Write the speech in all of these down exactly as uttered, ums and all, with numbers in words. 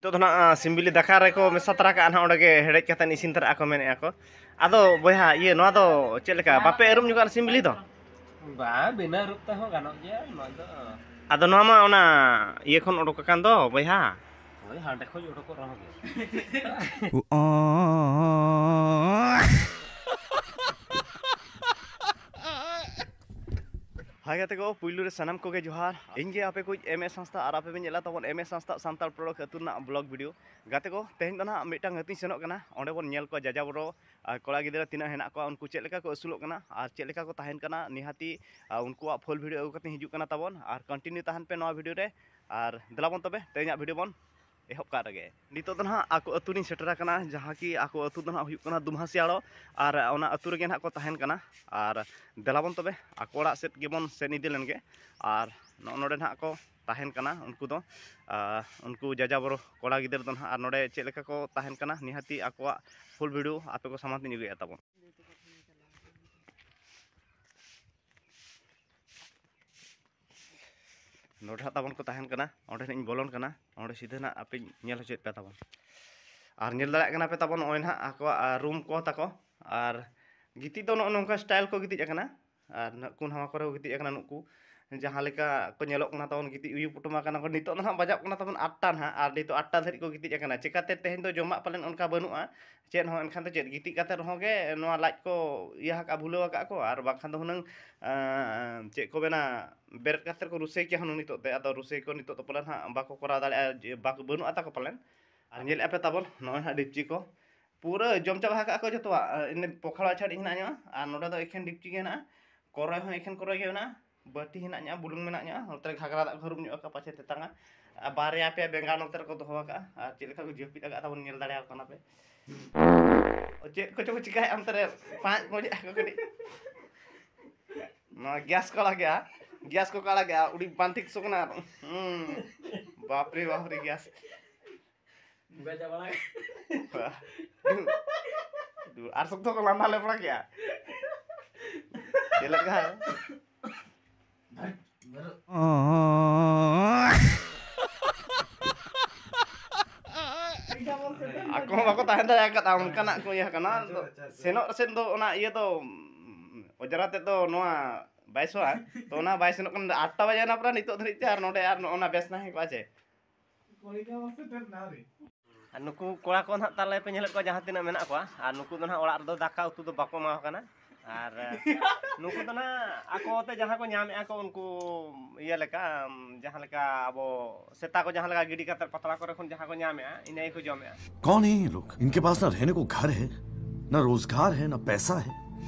ᱱᱤᱛᱚᱜ ᱫᱚ ᱱᱟᱜ ᱥᱤᱢ ᱵᱤᱞᱤ ᱫᱟᱠᱟ ᱨᱮᱠᱚ ᱢᱮᱥᱟ ᱛᱚᱨᱟ ᱠᱟᱜᱼᱟ ᱱᱟᱜ, ᱚᱸᱰᱮ ᱜᱮ ᱦᱮᱰᱮᱡ ᱠᱟᱛᱮ ᱤᱥᱤᱱ ᱛᱚᱨᱟᱜ ᱟᱠᱚ ᱢᱮᱱᱮᱫᱼᱟ ᱠᱚ᱾ ᱟᱫᱚ ᱵᱚᱭᱦᱟ, ᱤᱭᱟᱹ, ᱱᱚᱣᱟ ᱫᱚ ᱪᱮᱫ ᱞᱮᱠᱟ, ᱵᱟᱯᱮ ᱟᱹᱨᱩᱵ ᱧᱚᱜᱟ ᱥᱤᱢ ᱵᱤᱞᱤ ᱫᱚ? ᱵᱟᱝ, ᱵᱤᱱᱟᱹ ᱟᱹᱨᱩᱵ ᱛᱮᱦᱚᱸ ᱜᱟᱱᱚᱜ ᱜᱮᱭᱟ ᱱᱚᱣᱟ ᱫᱚ᱾ ᱟᱫᱚ ᱱᱚᱣᱟ ᱢᱟ ᱚᱱᱟ ᱤᱭᱟᱹ ᱠᱷᱚᱱ ᱚᱰᱚᱠ ᱟᱠᱟᱱ ᱫᱚ ᱵᱚᱭᱦᱟ᱾ ᱦᱳᱭ, ᱦᱟᱸᱰᱮ ᱠᱷᱚᱱ ᱚᱰᱚᱠᱚᱜ ᱨᱮᱦᱚᱸ ᱜᱮ᱾ ᱦᱟᱭ ᱜᱟᱛᱮ ᱠᱚ, ᱯᱩᱭᱞᱩ ᱨᱮ ᱥᱟᱱᱟᱢ ᱠᱚᱜᱮ ᱡᱚᱦᱟᱨ᱾ ᱤᱧ ᱜᱮ ᱟᱯᱮ ᱠᱚ ᱮᱢ ᱮᱥ ᱦᱟᱸᱥᱫᱟ, ᱟᱨ ᱟᱯᱮ ᱵᱮᱱ ᱧᱮᱞᱟ ᱛᱟᱵᱚᱱ ᱮᱢ ᱮᱥ ᱦᱟᱸᱥᱫᱟ ᱥᱟᱱᱛᱟᱲ ᱯᱨᱚᱰᱚᱠᱴ ᱟᱹᱛᱩ ᱨᱮᱱᱟᱜ ᱵᱞᱚᱜ ᱵᱷᱤᱰᱤᱭᱳ᱾ ᱜᱟᱛᱮ ᱠᱚ, ᱛᱮᱦᱮᱧ ᱫᱚ ᱱᱟᱦᱟᱜ ᱢᱤᱫᱴᱟᱝ ᱟᱹᱛᱩᱧ ᱥᱮᱱᱚᱜ ᱠᱟᱱᱟ, ᱚᱸᱰᱮ ᱵᱚᱱ ᱧᱮᱞ ᱠᱚᱣᱟ ᱡᱟᱡᱟ ᱵᱚᱨᱚ ᱟᱨ ᱠᱚᱲᱟ ᱜᱤᱫᱽᱨᱟᱹ ᱛᱤᱱᱟᱹᱜ ᱦᱮᱱᱟᱜ ᱠᱚᱣᱟ, ᱩᱱᱠᱩ ᱪᱮᱫ ᱞᱮᱠᱟ ᱠᱚ ᱟᱹᱥᱩᱞᱚᱜ ᱠᱟᱱᱟ ᱟᱨ ᱪᱮᱫ ᱞᱮᱠᱟ ᱠᱚ ᱛᱟᱦᱮᱱ ᱠᱟᱱᱟ᱾ ᱱᱤᱦᱟᱹᱛᱤ, ᱟᱨ ᱩᱱᱠᱩᱣᱟᱜ ᱯᱷᱩᱞ ᱵᱷᱤᱰᱤᱭᱳ ᱟᱹᱜᱩ ᱠᱟᱛᱮ ᱦᱤᱡᱩᱜ ᱠᱟᱱᱟ ᱛᱟᱵᱚᱱ, ᱟᱨ ᱠᱚᱱᱴᱤᱱᱤᱭᱩ ᱛᱟᱦᱮᱱ ᱯᱮ ᱱᱚᱣᱟ ᱵᱷᱤᱰᱤᱭᱳ ᱨᱮ᱾ ᱟᱨ ᱫᱮᱞᱟ ᱵᱚᱱ ᱛᱚᱵᱮ ᱛᱮᱦᱮᱧᱟᱜ ᱵᱷᱤᱰᱤᱭᱳ ᱵᱚᱱ ᱮᱦᱚᱵ ᱠᱟᱜ ᱨᱮᱜᱮ᱾ ᱱᱤᱛᱚᱜ ᱫᱚ ᱱᱟᱦᱟᱜ ᱟᱠᱚ ᱟᱹᱛᱩ ᱞᱤᱧ ᱥᱮᱴᱮᱨ ᱟᱠᱟᱱᱟ, ᱡᱟᱦᱟᱸ ᱠᱤ ᱟᱠᱚ ᱟᱹᱛᱩ ᱫᱚ ᱱᱟᱦᱟᱜ ᱦᱩᱭᱩᱜ ᱠᱟᱱᱟ ᱫᱩᱢᱦᱟᱥᱤᱭᱟᱲᱚ᱾ ᱟᱨ ᱚᱱᱟ ᱟᱹᱛᱩ ᱨᱮᱜᱮ ᱱᱟᱦᱟᱜ ᱠᱚ ᱛᱟᱦᱮᱱ ᱠᱟᱱᱟ᱾ ᱟᱨ ᱫᱮᱞᱟ ᱵᱚᱱ ᱛᱚᱵᱮ ᱟᱠᱚ ᱚᱲᱟᱜ ᱥᱮᱫ ᱜᱮᱵᱚᱱ ᱥᱮᱱ ᱤᱫᱤ ᱞᱮᱱ ᱜᱮ᱾ ᱟᱨ ᱱᱚᱜᱼᱚ ᱱᱚᱰᱮ ᱱᱟᱦᱟᱜ ᱠᱚ ᱛᱟᱦᱮᱱ ᱠᱟᱱᱟ ᱩᱱᱠᱩ ᱫᱚ᱾ ᱟᱨ ᱩᱱᱠᱩ ᱡᱟᱡᱟ ᱵᱚᱨᱚ ᱠᱚᱲᱟ ᱜᱤᱫᱽᱨᱟᱹ ᱫᱚ ᱱᱟᱦᱟᱜ, ᱟᱨ ᱱᱚᱰᱮ ᱪᱮᱫ ᱞᱮᱠᱟ ᱠᱚ ᱛᱟᱦᱮᱱ ᱠᱟᱱᱟ, ᱱᱤᱦᱟᱹᱛᱤ ᱟᱠᱚᱣᱟᱜ ᱯᱷᱩᱞ ᱵᱷᱤᱰᱤᱭᱳ ᱟᱯᱮ ᱠᱚ ᱥᱟᱢᱟᱝ ᱛᱮᱧ ᱟᱹᱜᱩᱭᱮᱫᱼᱟ ᱛᱟᱵᱚᱱ᱾ ᱱᱚᱰᱮ ᱦᱟᱸᱜ ᱛᱟᱵᱚᱱ ᱠᱚ ᱛᱟᱦᱮᱱ ᱠᱟᱱᱟ, ᱚᱸᱰᱮ ᱦᱟᱸᱜ ᱤᱧ ᱵᱚᱞᱚᱱ ᱠᱟᱱᱟ, ᱚᱸᱰᱮ ᱥᱤᱫᱷᱟᱹ ᱱᱟᱜ ᱟᱯᱮᱧ ᱧᱮᱞ ᱦᱚᱪᱚᱭᱮᱫ ᱯᱮᱭᱟ ᱛᱟᱵᱚᱱ᱾ ᱟᱨ ᱧᱮᱞ ᱫᱟᱲᱮᱭᱟᱜ ᱠᱟᱱᱟ ᱯᱮ ᱛᱟᱵᱚᱱ, ᱱᱚᱜᱼᱚᱭ ᱱᱟᱦᱟᱜ ᱟᱠᱚᱣᱟᱜ, ᱟᱨ, ᱨᱩᱢ ᱠᱚ ᱛᱟᱠᱚ᱾ ᱟᱨ ᱜᱤᱛᱤᱡ ᱫᱚ ᱱᱚᱜᱼᱚ ᱱᱚᱝᱠᱟ ᱥᱴᱟᱭᱤᱞ ᱠᱚ ᱜᱤᱛᱤᱡ ᱟᱠᱟᱱᱟ᱾ ᱟᱨ ᱱᱟᱜ ᱠᱚ ᱱᱟᱣᱟ ᱠᱚᱨᱮ ᱠᱚ ᱜᱤᱛᱤᱡ ᱟᱠᱟᱱᱟ ᱱᱩᱠᱩ, ᱡᱟᱦᱟᱸ ᱞᱮᱠᱟ ᱠᱚ ᱧᱮᱞᱚᱜ ᱠᱟᱱᱟ ᱛᱟᱵᱚᱱ, ᱜᱤᱛᱤᱡ ᱩᱭᱩ ᱯᱚᱴᱚᱢ ᱟᱠᱟᱱᱟ ᱠᱚ᱾ ᱱᱤᱛᱚᱜ ᱫᱚ ᱱᱟᱦᱟᱜ ᱵᱟᱡᱟᱜ ᱠᱟᱱᱟ ᱛᱟᱵᱚᱱ ᱟᱴᱴᱟ ᱱᱟᱦᱟᱜ, ᱟᱨ ᱱᱤᱛᱚᱜ ᱟᱴᱴᱟ ᱫᱷᱟᱹᱨᱤᱡ ᱠᱚ ᱜᱤᱛᱤᱡ ᱟᱠᱟᱱᱟ᱾ ᱪᱮᱠᱟᱛᱮ ᱛᱮᱦᱮᱧ ᱫᱚ ᱡᱚᱢᱟᱜ ᱯᱟᱞᱮᱱ ᱚᱱᱠᱟ ᱵᱟᱹᱱᱩᱜᱼᱟ ᱪᱮᱫ ᱦᱚᱸ, ᱮᱱᱠᱷᱟᱱ ᱫᱚ ᱪᱮᱫ, ᱜᱤᱛᱤᱡ ᱠᱟᱛᱮ ᱨᱮᱦᱚᱸ ᱜᱮ ᱱᱚᱣᱟ ᱞᱟᱡ ᱠᱚ ᱤᱭᱟᱹ ᱟᱠᱟᱫᱼᱟ, ᱵᱷᱩᱞᱟᱹᱣ ᱟᱠᱟᱫᱼᱟ ᱠᱚ, ᱟᱨ ᱵᱟᱝᱠᱷᱟᱱ ᱫᱚ ᱦᱩᱱᱟᱹᱝ, ᱟᱸ, ᱪᱮᱫ ᱠᱚ ᱢᱮᱱᱟ, ᱵᱮᱨᱮᱫ ᱠᱟᱛᱮ ᱠᱚ ᱨᱩᱥᱟᱹᱭ ᱠᱮᱭᱟ ᱦᱩᱱᱟᱹᱝ ᱱᱤᱛᱚᱜ ᱛᱮ᱾ ᱟᱫᱚ ᱨᱩᱥᱟᱹᱭ ᱠᱚ ᱱᱤᱛᱚᱜ ᱫᱚ ᱯᱟᱞᱮᱱ ᱦᱟᱸᱜ ᱵᱟᱠᱚ ᱠᱚᱨᱟᱣ ᱫᱟᱲᱮᱭᱟᱜᱼᱟ, ᱡᱮ ᱵᱟᱠᱚ, ᱵᱟᱹᱱᱩᱜᱼᱟ ᱛᱟᱠᱚ ᱯᱟᱞᱮᱱ᱾ ᱟᱨ ᱧᱮᱞᱮᱫᱼᱟ ᱯᱮ ᱛᱟᱵᱚᱱ, ᱱᱚᱜᱼᱚᱭ ᱦᱟᱸᱜ ᱰᱮᱠᱪᱤ ᱠᱚ ᱯᱩᱨᱟᱹ ᱡᱚᱢ ᱪᱟᱵᱟ ᱟᱠᱟᱫ ᱠᱚ ᱡᱚᱛᱚᱣᱟᱜ᱾ ᱤᱱᱟᱹ ᱯᱚᱠᱷᱟᱲ ᱟᱪᱷᱟᱲ ᱦᱮᱱᱟᱜ ᱧᱚᱜᱼᱟ, ᱟᱨ ᱱᱚᱰᱮ ᱫᱚ ᱮᱠᱷᱮᱱ ᱰᱮᱠᱪᱤ ᱜᱮ ᱦᱮᱱᱟᱜᱼᱟ᱾ ᱠᱚᱨᱚᱭ ᱦᱚᱸ ᱮᱠᱷᱮᱱ ᱠᱚᱨᱚᱭ ᱜᱮ ᱢᱮᱱᱟᱜᱼᱟ, ᱵᱟᱹᱴᱤ ᱦᱮᱱᱟᱜ ᱧᱚᱜᱼᱟ, ᱵᱩᱞᱩᱝ ᱢᱮᱱᱟᱜ ᱧᱚᱜᱼᱟ, ᱱᱚᱛᱮ ᱨᱮ ᱜᱷᱟᱜᱽᱨᱟ ᱫᱟᱜ ᱠᱚ ᱦᱟᱹᱨᱩᱵ ᱧᱚᱜ ᱟᱠᱟᱫᱼᱟ ᱯᱟᱪᱷᱮ ᱛᱮᱛᱟᱝᱟ᱾ ᱟᱨ ᱵᱟᱨᱭᱟ ᱯᱮᱭᱟ ᱵᱮᱸᱜᱟᱲ ᱱᱚᱛᱮ ᱨᱮᱠᱚ ᱫᱚᱦᱚ ᱟᱠᱟᱫᱼᱟ, ᱟᱨ ᱪᱮᱫ ᱞᱮᱠᱟ ᱠᱚ ᱡᱟᱹᱯᱤᱫ ᱟᱠᱟᱫ ᱛᱟᱵᱚᱱ ᱧᱮᱞ ᱫᱟᱲᱮᱭᱟᱠᱚ ᱠᱟᱱᱟ ᱯᱮ᱾ ᱪᱮᱫ ᱠᱚᱪᱚ ᱠᱚ ᱪᱤᱠᱟᱹᱭᱮᱫᱼᱟ ᱚᱱᱛᱮ ᱨᱮ, ᱯᱟᱸᱪ ᱠᱚ ᱠᱟᱹᱴᱤᱡ᱾ ᱱᱚᱣᱟ ᱜᱮᱥ ᱠᱚ ᱟᱲᱟᱜᱮᱜᱼᱟ, ᱜᱮᱥ ᱠᱚᱠᱚ ᱟᱲᱟᱜᱮᱜᱼᱟ, ᱩᱰᱤ ᱵᱟᱝ ᱴᱷᱤᱠ ᱥᱚ ᱠᱟᱱᱟ᱾ ᱦᱩᱸ, ᱵᱟᱯᱨᱮ ᱵᱟᱯᱨᱮ ᱜᱮᱥ᱾ ᱵᱮᱡᱟ ᱵᱟᱲᱟ᱾ ᱫᱩ, ᱫᱩ, ᱟᱨ ᱥᱚᱠᱛᱚ ᱠᱚ ᱞᱟᱸᱫᱟ ᱞᱮ ᱵᱟᱲᱟ ᱠᱮᱜᱼᱟ᱾ ᱪᱮᱫ ᱞᱮᱠᱟ? ᱵᱷᱟᱹᱴ, ᱵᱷᱟᱹᱴ᱾ ᱚᱸ᱾ ᱟᱠᱚ ᱦᱚᱸ ᱵᱟᱠᱚ ᱛᱟᱦᱮᱸ ᱫᱟᱲᱮ ᱟᱠᱟᱫᱟ, ᱚᱱᱠᱟᱱᱟᱜ ᱠᱚ ᱤᱭᱟᱹ ᱠᱟᱱᱟ᱾ ᱟᱪᱪᱷᱟ, ᱟᱪᱪᱷᱟ, ᱟᱪᱪᱷᱟ᱾ ᱥᱮᱱᱚᱜ ᱥᱮᱱ ᱫᱚ ᱚᱱᱟ ᱤᱭᱟᱹ ᱫᱚ, ᱚᱡᱽᱨᱟ ᱛᱮᱫ ᱫᱚ ᱱᱚᱣᱟ ᱵᱟᱭ ᱥᱚᱜᱼᱟ᱾ ᱛᱚ ᱚᱱᱟ ᱵᱟᱭ ᱥᱮᱱᱚᱜ ᱠᱟᱱᱟ, ᱟᱴ ᱴᱟ ᱵᱟᱡᱟᱣ ᱮᱱᱟ ᱯᱨᱟᱭ ᱱᱤᱛᱚᱜ ᱫᱷᱟᱹᱨᱤᱡ ᱛᱮ, ᱟᱨ ᱱᱚᱰᱮ ᱟᱨ ᱱᱚᱜᱼᱚ ᱱᱟ ᱵᱮᱥ ᱱᱟᱦᱮᱸ ᱠᱚᱜᱼᱟ ᱪᱮ? ᱟᱨ ᱱᱩᱠᱩ ᱠᱚᱲᱟ ᱠᱚ ᱱᱟᱦᱟᱜ ᱛᱟᱞᱮ ᱯᱮ ᱧᱮᱞᱮᱫ ᱠᱚᱣᱟ, ᱡᱟᱦᱟᱸ ᱛᱤᱱᱟᱹᱜ ᱢᱮᱱᱟᱜ ᱠᱚᱣᱟ, ᱟᱨ ᱱᱩᱠᱩ ᱫᱚ ᱱᱟᱦᱟᱜ ᱚᱲᱟᱜ ᱨᱮᱫᱚ ᱫᱟᱠᱟ ᱩᱛᱩ ᱫᱚ ᱵᱟᱠᱚ ᱮᱢᱟ ᱠᱚ ᱠᱟᱱᱟ᱾ ᱟᱨ ᱱᱩᱠᱩ ᱫᱚ ᱱᱟᱦᱟᱜ ᱟᱠᱚ ᱛᱮ ᱡᱟᱦᱟᱸ ᱠᱚ ᱧᱟᱢᱮᱫᱼᱟ ᱠᱚ, ᱩᱱᱠᱩ ᱤᱭᱟᱹ ᱞᱮᱠᱟ, ᱡᱟᱦᱟᱸ ᱞᱮᱠᱟ ᱟᱵᱚ ᱥᱮᱛᱟ ᱠᱚ ᱡᱟᱦᱟᱸ ᱞᱮᱠᱟ ᱜᱤᱰᱤ ᱠᱟᱛᱮ ᱯᱟᱛᱲᱟ ᱠᱚᱨᱮ ᱠᱷᱚᱱ ᱡᱟᱦᱟᱸ ᱠᱚ ᱧᱟᱢᱮᱫᱼᱟ, ᱤᱱᱟᱹ ᱜᱮᱠᱚ ᱡᱚᱢᱮᱫᱼᱟ᱾ कौन है ये लोग? इनके पास ना रहने को घर है, ना रोजगार है, ना पैसा है।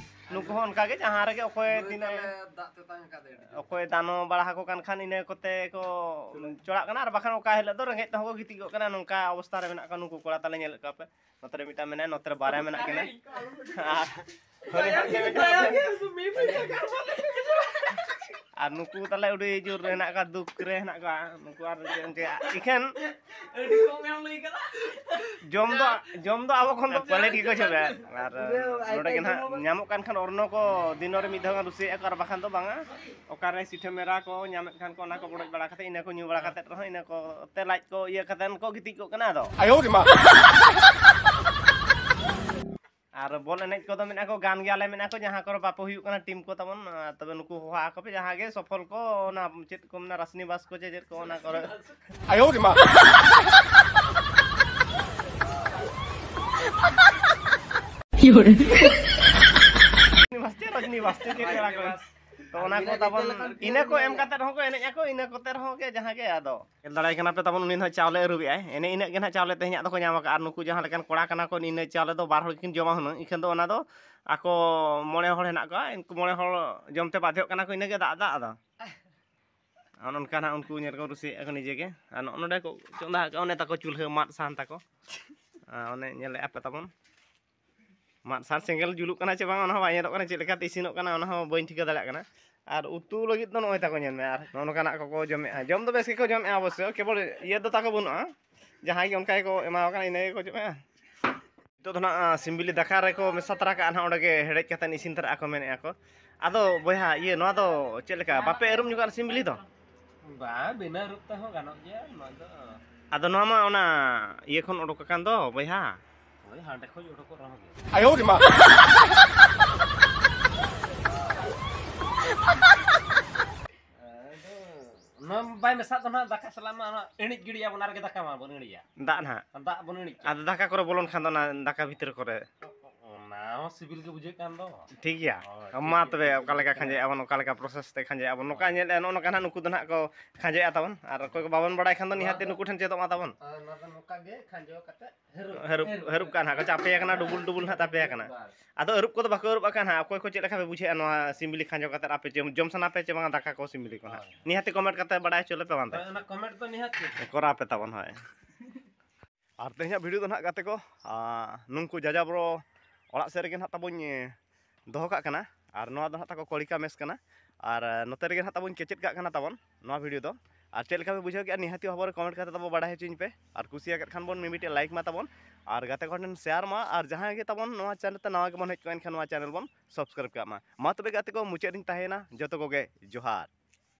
ᱱᱩᱠᱩ ᱦᱚᱸ ᱚᱱᱠᱟ ᱜᱮ, ᱡᱟᱦᱟᱸ ᱨᱮᱜᱮ ᱚᱠᱚᱭ ᱛᱤᱱᱟᱹᱜ ᱫᱟᱜ ᱛᱮᱛᱟᱝ ᱟᱠᱟᱫ ᱮ ᱟᱹᱰᱤ ᱡᱳᱨ᱾ ᱚᱠᱚᱭ ᱫᱟᱱᱚ ᱵᱟᱲᱟ ᱟᱠᱚ ᱠᱟᱱ ᱠᱷᱟᱱ, ᱤᱱᱟᱹ ᱠᱚᱛᱮ ᱠᱚ ᱪᱚᱲᱟᱜ ᱠᱟᱱᱟ, ᱟᱨ ᱵᱟᱠᱷᱟᱱ ᱚᱠᱟ ᱦᱤᱞᱳᱜ ᱫᱚ ᱨᱮᱸᱜᱮᱡ ᱛᱮᱦᱚᱸ ᱠᱚ ᱜᱤᱛᱤᱡ ᱠᱚᱜ ᱠᱟᱱᱟ᱾ ᱱᱚᱝᱠᱟ ᱚᱵᱚᱥᱛᱟ ᱨᱮ ᱢᱮᱱᱟᱜ ᱠᱚᱣᱟ ᱱᱩᱠᱩ ᱠᱚᱲᱟ ᱛᱟᱞᱮ, ᱧᱮᱞᱮᱫ ᱠᱚᱣᱟ ᱯᱮ, ᱱᱚᱛᱮ ᱨᱮ ᱢᱤᱫᱴᱟᱝ ᱢᱮᱱᱟᱭᱟ, ᱱᱚᱛᱮ ᱨᱮ ᱵᱟᱨᱭᱟ ᱢᱮᱱᱟᱜ ᱠᱤᱱᱟ᱾ ᱟᱨ ᱟᱨ ᱱᱩᱠᱩ ᱛᱟᱞᱮ ᱟᱹᱰᱤ ᱡᱳᱨ ᱦᱮᱱᱟᱜ ᱠᱚᱣᱟ, ᱫᱩᱠ ᱨᱮ ᱦᱮᱱᱟᱜ ᱠᱚᱣᱟ ᱱᱩᱠᱩ᱾ ᱟᱨ ᱪᱮᱫ ᱮᱢ ᱪᱤᱠᱟᱹᱭᱟ? ᱤᱠᱷᱮᱱ ᱟᱹᱰᱤ ᱠᱚᱢ ᱮᱢ ᱞᱟᱹᱭ ᱠᱟᱫᱟ᱾ ᱡᱚᱢ ᱫᱚ, ᱡᱚᱢ ᱫᱚ ᱟᱵᱚ ᱠᱷᱚᱱ ᱫᱚ quality ᱠᱚ ᱪᱟᱞᱟᱜᱼᱟ᱾ ᱟᱨ ᱱᱚᱰᱮ ᱜᱮ ᱱᱟᱦᱟᱜ ᱧᱟᱢᱚᱜ ᱠᱟᱱ ᱠᱷᱟᱱ ᱚᱨᱱᱚ ᱠᱚ ᱫᱤᱱᱚ ᱨᱮ ᱢᱤᱫ ᱫᱷᱟᱣ ᱜᱟᱱ ᱨᱩᱥᱤᱭᱮᱫᱼᱟ ᱠᱚ, ᱟᱨ ᱵᱟᱠᱷᱟᱱ ᱫᱚ ᱵᱟᱝᱟ᱾ ᱚᱠᱟᱨᱮ ᱥᱤᱴᱷᱟᱹ ᱢᱮᱨᱟ ᱠᱚ ᱧᱟᱢᱮᱫ ᱠᱷᱟᱱ ᱠᱚ, ᱚᱱᱟ ᱠᱚ ᱵᱚᱰᱚᱡ ᱵᱟᱲᱟ ᱠᱟᱛᱮ, ᱤᱱᱟᱹ ᱠᱚ ᱧᱩ ᱵᱟᱲᱟ ᱠᱟᱛᱮ ᱨᱮᱦᱚᱸ, ᱤᱱᱟᱹ ᱠᱚᱛᱮ ᱞᱟᱡ ᱠᱚ ᱤᱭᱟᱹ ᱠᱟᱛᱮ ᱠᱚ ᱜᱤᱛᱤᱡ ᱠᱚᱜ ᱠᱟᱱᱟ᱾ ᱟᱫᱚ ᱟᱨ ᱵᱚᱞ ᱮᱱᱮᱡ ᱠᱚᱫᱚ ᱢᱮᱱᱟᱜ ᱠᱚ, ᱜᱟᱱ ᱜᱮᱭᱟᱞᱮ ᱢᱮᱱᱟᱜ ᱠᱚ, ᱡᱟᱦᱟᱸ ᱠᱚᱨᱮ ᱵᱟᱯᱮ ᱦᱩᱭᱩᱜ ᱠᱟᱱᱟ ᱴᱤᱢ ᱠᱚ ᱛᱟᱵᱚᱱ, ᱟᱨ ᱛᱚᱵᱮ ᱱᱩᱠᱩ ᱦᱚᱦᱚ ᱟᱠᱚ ᱯᱮ, ᱡᱟᱦᱟᱸ ᱜᱮ ᱥᱚᱯᱷᱚᱞ ᱠᱚ, ᱚᱱᱟ ᱪᱮᱫ ᱠᱚ ᱢᱮᱱᱟ, ᱨᱟᱥᱱᱤ ᱵᱟᱥ ᱠᱚ ᱪᱮ ᱪᱮᱫ ᱠᱚ, ᱚᱱᱟ ᱠᱚᱨᱮ᱾ ᱟᱭᱳ ᱨᱮ ᱢᱟ᱾ ᱨᱟᱥᱱᱤ ᱵᱟᱥ ᱪᱮ, ᱨᱟᱥᱱᱤ ᱵᱟᱥ ᱪᱮ, ᱪᱮᱫ ᱠᱟᱱᱟ ᱠᱚ? ᱛᱚ ᱚᱱᱟ ᱠᱚ ᱛᱟᱵᱚᱱ, ᱤᱱᱟᱹ ᱠᱚ ᱮᱢ ᱠᱟᱛᱮ ᱨᱮᱦᱚᱸ ᱠᱚ ᱮᱱᱮᱡ ᱟᱠᱚ, ᱤᱱᱟᱹ ᱠᱚᱛᱮ ᱨᱮᱦᱚᱸ ᱜᱮ ᱡᱟᱦᱟᱸ ᱜᱮ ᱟᱫᱚ᱾ ᱧᱮᱞ ᱫᱟᱲᱮᱭᱟᱭ ᱠᱟᱱᱟ ᱯᱮ ᱛᱟᱵᱚᱱ, ᱩᱱᱤ ᱫᱚ ᱦᱟᱸᱜ ᱪᱟᱣᱞᱮ ᱟᱹᱨᱩᱵᱮᱜᱼᱟᱭ᱾ ᱮᱱᱮ ᱤᱱᱟᱹᱜ ᱜᱮ ᱱᱟᱦᱟᱜ ᱪᱟᱣᱞᱮ ᱛᱮᱦᱮᱧᱟᱜ ᱫᱚᱠᱚ ᱧᱟᱢ ᱟᱠᱟᱫᱼᱟ᱾ ᱟᱨ ᱱᱩᱠᱩ ᱡᱟᱦᱟᱸ ᱞᱮᱠᱟᱱ ᱠᱚᱲᱟ ᱠᱟᱱᱟ ᱠᱚ, ᱤᱱᱟᱹ ᱪᱟᱣᱞᱮ ᱫᱚ ᱵᱟᱨ ᱦᱚᱲ ᱠᱤᱱ ᱡᱚᱢᱟ ᱦᱩᱱᱟᱹᱝ᱾ ᱤᱠᱷᱟᱹᱱ ᱫᱚ ᱚᱱᱟ ᱫᱚ ᱟᱠᱚ ᱢᱚᱬᱮ ᱦᱚᱲ ᱦᱮᱱᱟᱜ ᱠᱚᱣᱟ, ᱩᱱᱠᱩ ᱢᱚᱬᱮ ᱦᱚᱲ ᱡᱚᱢ ᱛᱮ ᱵᱟᱫᱷᱭᱚᱜ ᱠᱟᱱᱟ ᱠᱚ, ᱤᱱᱟᱹ ᱜᱮ ᱫᱟᱜ ᱫᱟᱜ ᱟᱫᱚ᱾ ᱟᱨ ᱚᱱᱠᱟ ᱱᱟᱦᱟᱜ ᱩᱱᱠᱩ ᱧᱮᱞ ᱠᱚ ᱨᱩᱥᱤᱭᱮᱫᱼᱟ ᱠᱚ ᱱᱤᱡᱮ ᱜᱮ᱾ ᱟᱨ ᱱᱚᱜᱼᱚ ᱱᱚᱰᱮ ᱠᱚ ᱪᱚᱸᱫᱟ ᱟᱠᱟᱫᱼᱟ, ᱚᱱᱮ ᱛᱟᱠᱚ ᱪᱩᱞᱦᱟᱹ ᱢᱟᱫ ᱥᱟᱦᱟᱱ ᱛᱟᱠᱚ᱾ ᱟᱨ ᱚᱱᱮ ᱧᱮᱞᱮᱫᱼᱟ ᱯᱮ ᱛᱟᱵᱚᱱ, ᱢᱟᱫ ᱥᱟᱦᱟᱱ ᱥᱮᱸᱜᱮᱞ ᱡᱩᱞᱩᱜ ᱠᱟᱱᱟ ᱪᱮ ᱵᱟᱝ, ᱚᱱᱟ ᱦᱚᱸ ᱵᱟᱭ ᱧᱮᱞᱚᱜ ᱠᱟᱱᱟ, ᱪᱮᱫ ᱞᱮᱠᱟᱛᱮ ᱤᱥᱤᱱᱚᱜ ᱠᱟᱱᱟ, ᱚᱱᱟ ᱦᱚᱸ ᱵᱟᱹᱧ ᱴᱷᱤᱠᱟᱹ ᱫᱟᱲᱮᱭᱟᱜ ᱠᱟᱱᱟ᱾ ᱟᱨ ᱩᱛᱩ ᱞᱟᱹᱜᱤᱫ ᱫᱚ ᱱᱚᱜᱼᱚᱭ ᱛᱟᱠᱚ ᱧᱮᱞ ᱢᱮ, ᱟᱨ ᱱᱚᱜᱼᱚ ᱱᱚᱝᱠᱟᱱᱟᱜ ᱠᱚᱠᱚ ᱡᱚᱢᱮᱫᱼᱟ᱾ ᱡᱚᱢ ᱫᱚ ᱵᱮᱥ ᱜᱮᱠᱚ ᱡᱚᱢᱮᱫᱼᱟ ᱚᱵᱚᱥᱥᱳᱭ, ᱠᱮᱵᱚᱞ ᱤᱭᱟᱹ ᱫᱚ ᱛᱟᱠᱚ ᱵᱟᱹᱱᱩᱜᱼᱟ, ᱡᱟᱦᱟᱸᱭ ᱜᱮ ᱚᱱᱠᱟ ᱜᱮᱠᱚ ᱮᱢᱟ ᱠᱚ ᱠᱟᱱᱟ, ᱤᱱᱟᱹ ᱜᱮᱠᱚ ᱡᱚᱢᱮᱫᱼᱟ᱾ ᱱᱤᱛᱚᱜ ᱫᱚ ᱱᱟᱜ, ᱟ, ᱥᱤᱢ ᱵᱤᱞᱤ ᱫᱟᱠᱟ ᱨᱮᱠᱚ ᱢᱮᱥᱟ ᱛᱚᱨᱟ ᱠᱟᱜᱼᱟ ᱱᱟᱜ, ᱚᱸᱰᱮ ᱜᱮ ᱦᱮᱰᱮᱡ ᱠᱟᱛᱮᱫ ᱤᱥᱤᱱ ᱛᱚᱨᱟᱜᱼᱟ ᱠᱚ ᱢᱮᱱᱮᱫᱼᱟ ᱠᱚ᱾ ᱟᱫᱚ ᱵᱚᱭᱦᱟ, ᱤᱭᱟᱹ, ᱱᱚᱣᱟ ᱫᱚ ᱪᱮᱫ ᱞᱮᱠᱟ, ᱵᱟᱯᱮ ᱟᱹᱨᱩᱵ ᱧᱚᱜᱟ ᱥᱤᱢ ᱵᱤᱞᱤ ᱫᱚ? ᱵᱟᱝ, ᱵᱤᱱᱟᱹ ᱟᱹᱨᱩᱵ ᱛᱮᱦᱚᱸ ᱜᱟᱱᱚᱜ ᱜᱮᱭᱟ ᱱᱚᱣᱟ ᱫᱚ᱾ ᱟᱫᱚ ᱱᱚᱣᱟ ᱢᱟ ᱚᱱᱟ ᱤᱭᱟᱹ ᱠᱷᱚᱱ ᱚᱰᱚᱠ ᱟᱠᱟᱱ ᱫᱚ, ᱵᱚᱭᱦᱟ᱾ ᱦᱳᱭ, ᱦᱟᱸᱰᱮ ᱠᱷᱚᱱ ᱚᱰᱚᱠᱚᱜ ᱨᱮᱦᱚᱸ ᱜᱮ᱾ ᱟᱫᱚ ᱱᱚᱣᱟ ᱵᱟᱭ ᱢᱮᱥᱟᱜ ᱫᱚ ᱱᱟᱦᱟᱜ ᱫᱟᱠᱟ ᱥᱟᱞᱟᱜ ᱢᱟ, ᱚᱱᱟ ᱤᱬᱤᱡ ᱜᱤᱰᱤᱭᱟ, ᱚᱱᱟ ᱨᱮᱜᱮ ᱫᱟᱠᱟ ᱢᱟ ᱵᱚᱱ ᱤᱬᱤᱡᱟ᱾ ᱫᱟᱜ ᱱᱟᱦᱟᱜ᱾ ᱫᱟᱜ ᱵᱚᱱ ᱤᱬᱤᱡ ᱠᱟᱜ᱾ ᱟᱫᱚ ᱫᱟᱠᱟ ᱠᱚᱨᱮ ᱵᱚᱞᱚᱱ ᱠᱷᱟᱱ ᱫᱚ ᱚᱱᱟ ᱫᱟᱠᱟ ᱵᱷᱤᱛᱨᱤ ᱠᱚᱨᱮ᱾ ᱚᱱᱟ ᱦᱚᱸ ᱥᱤᱵᱤᱞ ᱜᱮ ᱵᱩᱡᱷᱟᱹᱜ ᱠᱟᱱ ᱫᱚ᱾ ᱴᱷᱤᱠ ᱜᱮᱭᱟ᱾ ᱦᱳᱭ, ᱢᱟ ᱴᱷᱤᱠ ᱛᱚᱵᱮ, ᱜᱮᱭᱟ, ᱚᱠᱟ ᱞᱮᱠᱟ ᱴᱷᱤᱠ ᱜᱮᱭᱟ᱾ ᱠᱷᱟᱸᱡᱚᱭᱮᱫᱼᱟ ᱵᱚᱱ, ᱚᱠᱟ ᱞᱮᱠᱟ process ᱛᱮ ᱠᱷᱟᱸᱡᱚᱭᱮᱫᱼᱟ ᱵᱚᱱ, ᱱᱚᱝᱠᱟ ᱧᱮᱞᱮᱫᱼᱟ, ᱱᱚᱜᱼᱚ ᱱᱚᱝᱠᱟ ᱱᱟᱦᱟᱜ ᱱᱩᱠᱩ ᱫᱚ ᱱᱟᱦᱟᱜ ᱠᱚ ᱠᱷᱟᱸᱡᱚᱭᱮᱫᱼᱟ ᱛᱟᱵᱚᱱ, ᱟᱨ ᱚᱠᱚᱭ ᱠᱚ ᱵᱟᱵᱚᱱ ᱵᱟᱲᱟᱭ ᱠᱷᱟᱱ ᱫᱚ ᱱᱤᱦᱟᱹᱛ ᱜᱮ ᱱᱩᱠᱩ ᱴᱷᱮᱱ ᱪᱮᱫᱚᱜ ᱢᱟ ᱛᱟᱵᱚᱱ᱾ ᱟᱨ ᱱᱚᱣᱟ ᱫᱚ ᱱᱚᱝᱠᱟ ᱜᱮ ᱠᱷᱟᱸᱡᱚ ᱠᱟᱛᱮ ᱦᱟᱹᱨᱩᱵ᱾ ᱦᱟᱹᱨᱩᱵ, ᱦᱟᱹᱨᱩᱵ ᱠᱟᱜ ᱱᱟᱦᱟᱜ ᱠᱚ, ᱪᱟᱯᱮ ᱟᱠᱟᱱᱟ, ᱰᱩᱵᱩᱞ ᱰᱩᱵᱩᱞ ᱱᱟᱦᱟᱜ ᱪᱟᱯᱮ ᱟᱠᱟᱱᱟ᱾ ᱵᱟᱥ᱾ ᱟᱫᱚ ᱟᱹᱨᱩᱵ ᱠᱚᱫᱚ ᱵᱟᱠᱚ ᱟᱹᱨᱩᱵ ᱟᱠᱟᱱ ᱦᱟᱸᱜ᱾ ᱚᱠᱚᱭ ᱠᱚ ᱪᱮᱫ ᱞᱮᱠᱟ ᱯᱮ ᱵᱩᱡᱷᱟᱹᱣᱮᱫᱼᱟ ᱱᱚᱣᱟ ᱥᱤᱢᱵᱤᱞᱤ ᱠᱷᱟᱸᱡᱚ ᱠᱟᱛᱮ ᱟᱯᱮ ᱡᱚᱢ, ᱡᱚᱢ ᱥᱟᱱᱟ ᱯᱮ ᱪᱮ ᱵᱟᱝᱟ ᱫᱟᱠᱟ ᱠᱚ ᱥᱤᱢᱵᱤᱞᱤ ᱠᱚ ᱱᱟᱦᱟᱜ? ᱦᱳᱭ᱾ ᱱᱤᱦᱟᱹᱛ ᱜᱮ comment ᱠᱟᱛᱮ ᱵᱟᱲᱟᱭ ᱦᱚᱪᱚ ᱞᱮᱯᱮ ᱵᱟᱝ ᱛᱮ᱾ ᱦᱳᱭ, ᱚᱱᱟ comment ᱫᱚ ᱱᱤᱦᱟᱹᱛ ᱜᱮ᱾ ᱠᱚᱨᱟᱣ ᱯᱮ ᱛᱟᱵᱚᱱ, ᱦᱳᱭ᱾ ᱟᱨ ᱛᱮᱦᱮᱧᱟᱜ video ᱫᱚ ᱱᱟᱦᱟᱜ ᱜᱟᱛᱮ ᱠᱚ, ᱟᱸ, ᱱᱩᱝᱠᱩ ᱡᱟᱡᱟᱵᱨᱚ ᱚᱲᱟᱜ ᱥᱮᱫ ᱨᱮᱜᱮ ᱱᱟᱦᱟᱜ ᱛᱟᱵᱚᱧ, ᱮ, ᱫᱚᱦᱚ ᱠᱟᱜ ᱠᱟᱱᱟ᱾ ᱟᱨ ᱱᱚᱣᱟ ᱫᱚ ᱱᱟᱦᱟᱜ ᱛᱟᱠᱚ ᱠᱚᱲᱤᱠᱟ ᱢᱮᱥ ᱠᱟᱱᱟ᱾ ᱟᱨ, ᱮ, ᱱᱚᱛᱮ ᱨᱮᱜᱮ ᱱᱟᱦᱟᱜ ᱛᱟᱵᱚᱧ ᱠᱮᱪᱮᱫ ᱠᱟᱜ ᱠᱟᱱᱟ ᱛᱟᱵᱚᱱ ᱱᱚᱣᱟ video ᱫᱚ᱾ ᱟᱨ ᱪᱮᱫ ᱞᱮᱠᱟ ᱯᱮ ᱵᱩᱡᱷᱟᱹᱣ ᱠᱮᱜᱼᱟ, ᱱᱤᱦᱟᱹᱛᱤ ᱦᱚᱵᱚᱨ comment ᱠᱟᱛᱮ ᱛᱟᱵᱚ ᱵᱟᱲᱟᱭ ᱦᱚᱪᱚᱧ ᱯᱮ᱾ ᱟᱨ ᱠᱩᱥᱤᱭᱟᱜ ᱠᱷᱟᱱ ᱵᱚᱱ ᱢᱤᱢᱤᱫᱴᱮᱡ like ᱢᱟ ᱛᱟᱵᱚᱱ, ᱟᱨ ᱜᱟᱛᱮ ᱠᱚ ᱴᱷᱮᱱ share ᱢᱟ, ᱟᱨ ᱡᱟᱦᱟᱸᱭ ᱜᱮ ᱛᱟᱵᱚᱱ ᱱᱚᱣᱟ channel ᱛᱮ ᱱᱟᱣᱟ ᱜᱮᱵᱚᱱ ᱦᱮᱡ ᱠᱚᱜᱼᱟ, ᱮᱱᱠᱷᱟᱱ ᱱᱚᱣᱟ channel ᱵᱚᱱ subscribe ᱠᱟᱜ ᱢᱟ᱾ ᱢᱟ ᱛᱚᱵᱮ ᱜᱟᱛᱮ ᱠᱚ, ᱢᱩᱪᱟᱹᱫ ᱨᱤᱧ ᱛᱟᱦᱮᱸᱭᱮᱱᱟ, ᱡᱚᱛᱚ ᱠᱚᱜᱮ ᱡᱚᱦᱟᱨ᱾